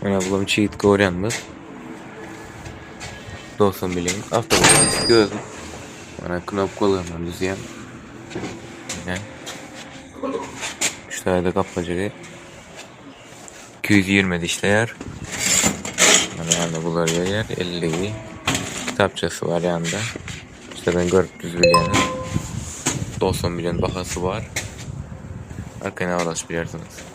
Mana bulam çigit görýänmiz. Dostum bilen awtomobil gözüm. Mana knopkalaryndan düzýän. Ine. Şu taýda gapajygy 220 işleýär. Mana ýanda bular gelýär. 50 kitapçasy bar ýanda. İşte ben görüp düz bilýäniz. Dostum bilen bahasy bar. Arkaýyn aralaşyp bilersiňiz.